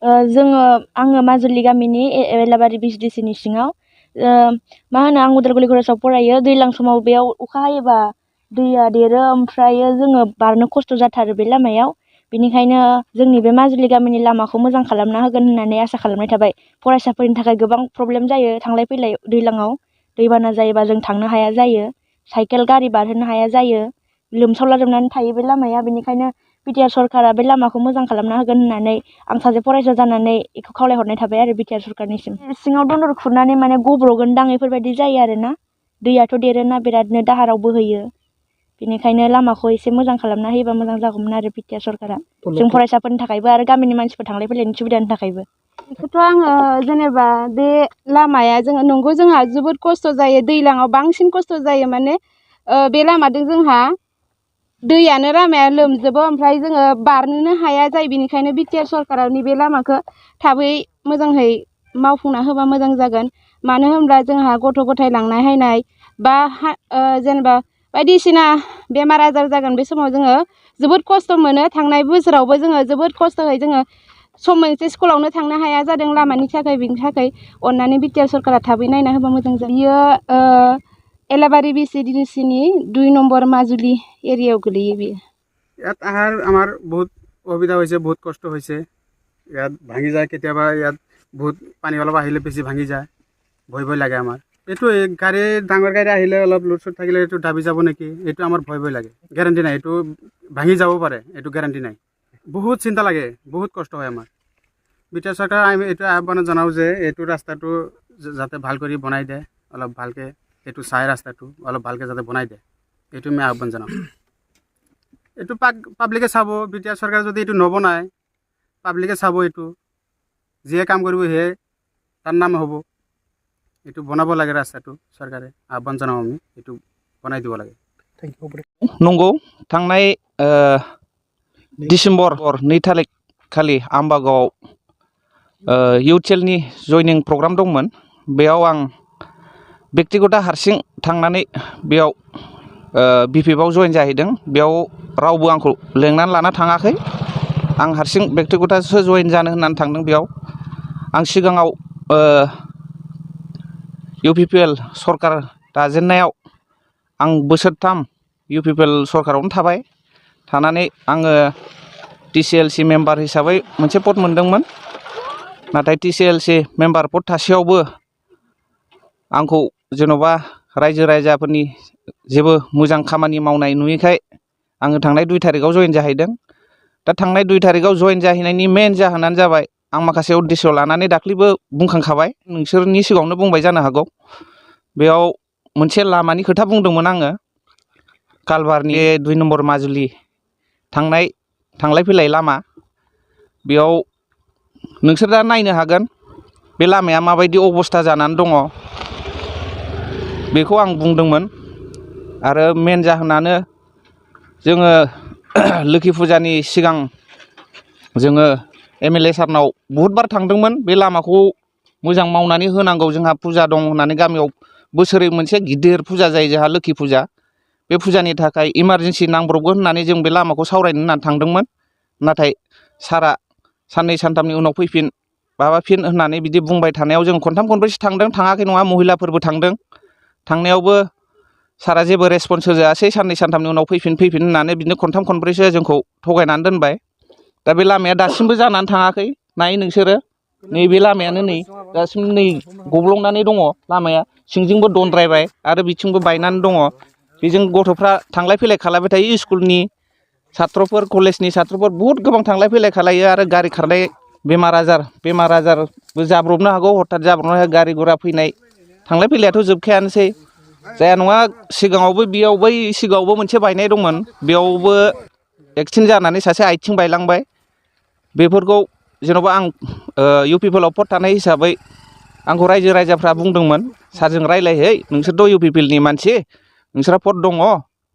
आङो माजुलि गामिनि एलाबारि बिसडिसिनि सिङाव मा होनो आं उदालगुरि कलेजाव फरायो। दैज्लां समाव बेयाव अखा हायोबा दैया देरो, ओमफ्रायो जोङो बारनो खस्थ' जाथारो बे लामायाव। बेनिखायनो जोंनि बे माजुलि गामिनि लामाखौ मोजां खालामना होगोन होननानै आसा खालामनाय थाबाय। फरायसाफोरनि थाखाय गोबां प्रब्लेम जायो थांलाय फैलाय दैज्लाङाव। दैबाना जायोबा जों थांनो हाया जायो, साइकेल गारि बारहोनो हाया जायो, लोमसावलाजोबनानै थायो बे लामाया। बेनिखायनो बिटिआर सरकारा बे लामाखौ मोजां खालामना होगोन होननानै आं सासे फरायसा जानानै बेखौ खावलायहरनाय थाबाय आरो बिटिआर सरकारनिसिम। सिङाव दन्दर खुरनानै माने गब्र'गोनदां बेफोरबायदि जायो आरोना। दैयाथ' देरोना बिरादनो दाहाराव बोहैयो। बेनिखायनो लामाखौ एसे मोजां खालामना होयोबा मोजां जागौमोन आरो बिटिआर सरकारा, जों फरायसाफोरनि थाखायबो आरो गामिनि मानसिफोर थांलाय फैलायनि सुबिदानि थाखायबो। बेखौथ' आङो जेनेबा बे लामाया नंगौ जोंहा जोबोद खस्थ' जायो, दैज्लाङाव बांसिन खस्थ' जायो। माने बे लामाजों जोंहा दैयानो लामाया लोमजोबो, ओमफ्राय जोङो बारनोनो हाया जायो। बेनिखायनो बिटिआर सरकारा नैबे लामाखौ थाबै मोजाङै मावफुंना होबा मोजां जागोन। मानो होनब्ला जोंहा गथ' गथाय लांनाय हायनाय बा जेनेबा बायदिसिना बेमार आजार जागोन, बे समाव जोङो जोबोद खस्थ' मोनो। थांनाय बोसोरावबो जोङो जोबोद खस्थ'यै जोङो सम मोनसे स्कुलावनो थांनो हाया जादों लामानि थाखाय। बेनि थाखाय अननानै बिटिआर सरकारा थाबै नायना होबा मोजां जायो। बियो एलाबारि बिसिडिसिनि 2 নম্বৰ माजुलि एरियायाव गोलैयो बियो। ইয়াত আমাৰ বহুত অসুবিধা হৈছে, বহুত কষ্ট হৈছে। ইয়াত ভাঙি যায় কেতিয়াবা, ইয়াত বহুত পানী অলপ আহিলে বেছি ভাঙি যায়, ভয় ভয় লাগে আমাৰ। এইটো গাড়ী ডাঙৰ গাড়ী আহিলে অলপ লোড চোড থাকিলে এইটো দাবি যাব নেকি, এইটো আমাৰ ভয় ভয় লাগে। গেৰাণ্টি নাই, এইটো ভাঙি যাব পাৰে, এইটো গেৰাণ্টি নাই। বহুত চিন্তা লাগে, বহুত কষ্ট হয় আমাৰ। বিটিআৰ চৰকাৰক আমি এইটো আহ্বান জনাওঁ যে এইটো ৰাস্তাটো যাতে ভাল কৰি বনাই দিয়ে, অলপ ভালকৈ এইটো চাই ৰাস্তাটো অলপ ভালকৈ যাতে বনাই দিয়ে, এইটো আমি আহ্বান জনাওঁ। এইটো পাব্লিকে চাব, বিটিআৰ চৰকাৰে যদি এইটো নবনায় পাব্লিকে চাব, এইটো যিয়ে কাম কৰিব সেয়ে তাৰ নাম হ'ব। এইটো বনাব লাগে ৰাস্তাটো, চৰকাৰে আহ্বান জনাওঁ আমি, এইটো বনাই দিব লাগে। नंगौ, थांनाय डिसेम्बर 2 थारिख खालि आमबागावआव इउथसेलनि जयनिं प्रग्राम दंमोन। बेयाव आं बेक्तिगत हारसिं थांनानै बेयाव बिपिएफआव जयेन जाहैदों। बेयाव रावबो आंखौ लेंनानै लाना थाङाखै, आं हारसिं बेक्तिगतसो जयेन जानो होननानै थांदों। बेयाव आं सिगाङाव इउपिपिएल सरकार दाजेननायाव आं बोसोरथाम इउपिपिएल सरकारावनो थाबाय। थानानै आङो टिसिएलसि मेम्बार हिसाबै मोनसे पद मोनदोंमोन। नाथाय टिसिएलसि मेम्बार पद थासेयावबो आंखौ जेन'बा रायजो राजाफोरनि जेबो मोजां खामानि मावनाय नुयैखाय आङो थांनाय 2 थारिखआव जयेन जाहैदों। दा थांनाय 2 थारिखआव जयेन जाहैनायनि मेन जाहोनानो जाबाय, आं माखासे उद्देश्य लानानै दाख्लैबो बुंखांखाबाय, नोंसोरनि सिगाङावनो बुंबाय जानो हागौ। बेयाव मोनसे लामानि खोथा बुंदोंमोन आङो, कालबारनि 2 नम्बर माजुलि थांलाय फैलाय लामा। बेयाव नोंसोर दा नायनो हागोन बे लामाया माबायदि अबस्था जानानै दङ, बेखौ आं बुंदोंमोन। आरो मेन जाहोनानो जोङो लोखि फुजानि सिगां जोङो एमएलए सारनाव बहुतबार थांदोंमोन, बे लामाखौ मोजां मावनानै होनांगौ। जोंहा फुजा दं होननानै गामियाव बोसोरै मोनसे गिदिर फुजा जायो जोंहा, लोखि फुजा। बे फुजानि थाखाय इमारजेन्सि नांब्रबगौ होननानै जों बे लामाखौ सावरायनो होननानै थांदोंमोन। नाथाय सारा साननै सानथामनि उनाव फैफिन माबाफिन होननानै बिदि बुंबाय थानायाव जों खनथाम खनब्रैसो थांदों, थाङाखै नङा, महिलाफोरबो थांदों। थांनायावबो सारा जेबो रेसपन्स होजायासै, साननै सानथामनि उनाव फैफिन होननानै बिदिनो खनथाम खनब्रैसो जोंखौ थगायनानै दोनबाय। दा बे लामाया दासिमबो जानानै थाङाखै। नाय नोंसोरो, नैबे लामायानो नै दासिम नै गब्लंनानै दङ लामाया, सिंजोंबो दनद्रायबाय आरो बिथिंबो बायनानै दङ। बेजों गथ'फ्रा थांलाय फैलाय खालामबाय थायो, स्कुलनि सात्रफोर, कलेजनि सात्रफोर बहुद गोबां थांलाय फैलाय खालायो। आरो गारि खारनाय बेमार आजारबो जाब्रबनो हागौ, हथात जाब्रबनो हागौ। गारि घरा फैनाय थांलाय फैलायाथ' जोबखायानोसै, जाया नङा। सिगाङावबो बेयाव बै सिगाङावबो मोनसे बायनाय दंमोन, बेयावबो एक्सिडेन्ट जानानै सासे आथिं बायलांबाय। बेफोरखौ जेन'बा आं इउपिपिएलआव पद थानाय हिसाबै आंखौ रायजो राजाफ्रा बुंदोंमोन, सारजों रायज्लायहै, नोंसोरथ' इउपिपिएलनि मानसि, नोंसोरहा पद दङ,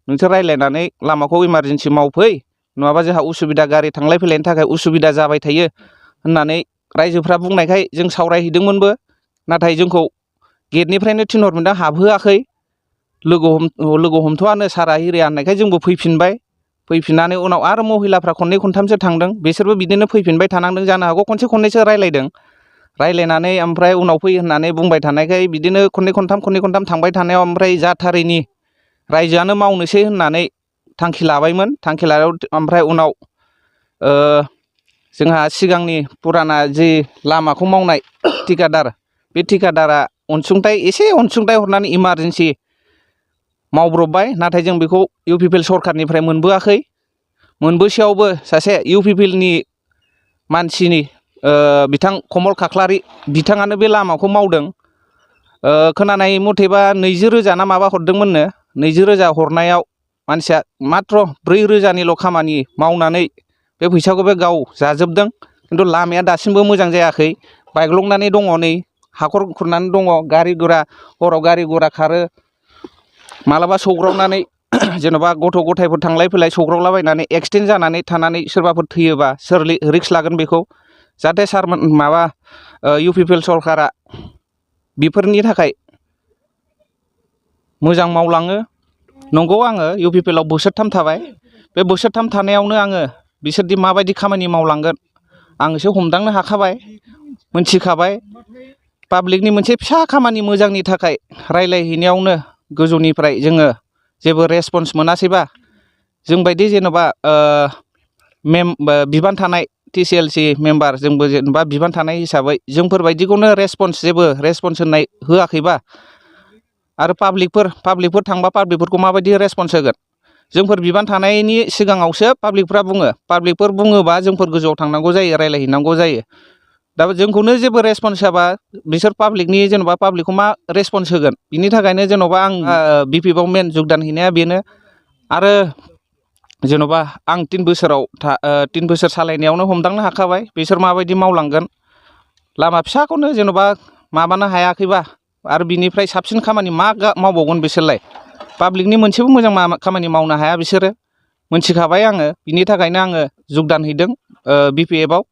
नोंसोर रायज्लायनानै लामाखौ इमारजेन्सि मावफै, नङाबा जोंहा उसुबिदा, गारि थांलाय फैलायनि थाखाय उसुबिदा जाबाय थायो होननानै रायजोफ्रा बुंनायखाय जों सावरायहैदोंमोनबो। नाथाय जोंखौ गेटनिफ्रायनो थिनहरफिनदों, हाबहोआखै। लोगो हमथ'आनो सारा हिरिया होननायखाय जोंबो फैफिनबाय। फैफिननानै उनाव आरो महिलाफ्रा खननै खनथामसो थांदों बिसोरबो बिदिनो फैफिनबाय थानांदों जानो हागौ खनसे खननैसो रायलायदों रायलायनानै ओमफ्राय उनाव फै होननानै बुंबाय थानायखाय बिदिनो खननै खनथाम थांबाय थानायाव ओमफ्राय जाथारैनि रायजोआनो मावनोसै होननानै थांखि लाबायमोन थांखि लानायाव ओमफ्राय उनाव जोंहा सिगांनि फुराना जि लामाखौ मावनाय थिकादार बे थिकादारा एसे अनसुंथाइ हरनानै इमारजेन्सि मावब्रबबाय नाथाय जों बेखौ UPPL सरखारनिफ्राय मोनबोआखै मोनबोसेयावबो सासे UPPLनि मानसिनि बिथां कमल खाख्लारि बिथाङानो बे लामाखौ मावदों खोनानाय मथेबा 20,000 ना माबा हरदोंमोननो 20,000 हरनायाव मानसिया माथ्र 4,000निल' खामानि मावनानै बे फैसाखौ बे गाव जाजोबदों खिन्थु लामाया दासिमबो मोजां जायाखै बायग्लंनानै दङ नै हाखर खुरनानै दङ गारि गुरा हराव गारि गुरा खारो मालाबा सौग्रावनानै जेन'बा गथ' गथायफोर थांलाय फैलाय सौग्रावलाबायनानै एक्सिडेन्ट जानानै थानानै सोरबाफोर थैयोबा सोर रिक्स लागोन बेखौ जाहाथे सारमोन माबा UPPL सरकारा बेफोरनि थाखाय मोजां मावलाङो नंगौ आङो UPPL आव बोसोरथाम थाबाय बे बोसोरथाम थानायावनो आङो बिसोरदि माबायदि खामानि मावलांगोन आं एसे हमदांनो हाखाबाय मोनथिखाबाय पाब्लिकनि मोनसे फिसा खामानि मोजांनि थाखाय रायलायहैनायावनो गोजौनिफ्राय जोङो जेबो रेसपन्स मोनासैबा जोंबायदि जेन'बा बिबान थानाय TCLC मेम्बार जोंबो जेनेबा बिबान थानाय हिसाबै जोंफोरबायदिखौनो जेबो रेसपन्स होनाय होआखैबा आरो पाब्लिकफोर थांबा पाब्लिकफोरखौ माबायदि रेसपन्स होगोन जोंफोर बिबान थानायनि सिगाङावसो पाब्लिकफोर बुङोबा जोंफोर गोजौआव थांनांगौ जायो रायलायहैनांगौ जायो दा जोंखौनो जेबो रेसपन्स होआबा बिसोर पाब्लिकनि जेन'बा पाब्लिकखौ मा रेसपन्स होगोन बिनि थाखायनो जेन'बा आं BPF आव मेन जुगदान हैनाया बेनो आरो जेन'बा आं 3 बोसोर सालायनायावनो हमदांनो हाखाबाय बिसोर माबायदि मावलांगोन लामा फिसाखौनो जेन'बा माबानो हायाखैबा आरो बिनिफ्राय साबसिन खामानि मा मावबावगोन बिसोरलाय पाब्लिकनि मोनसेबो मोजां खामानि मावनो हाया बिसोरो मोनथिखाबाय आङो बिनि थाखायनो आङो जुगदान हैदों BPF आव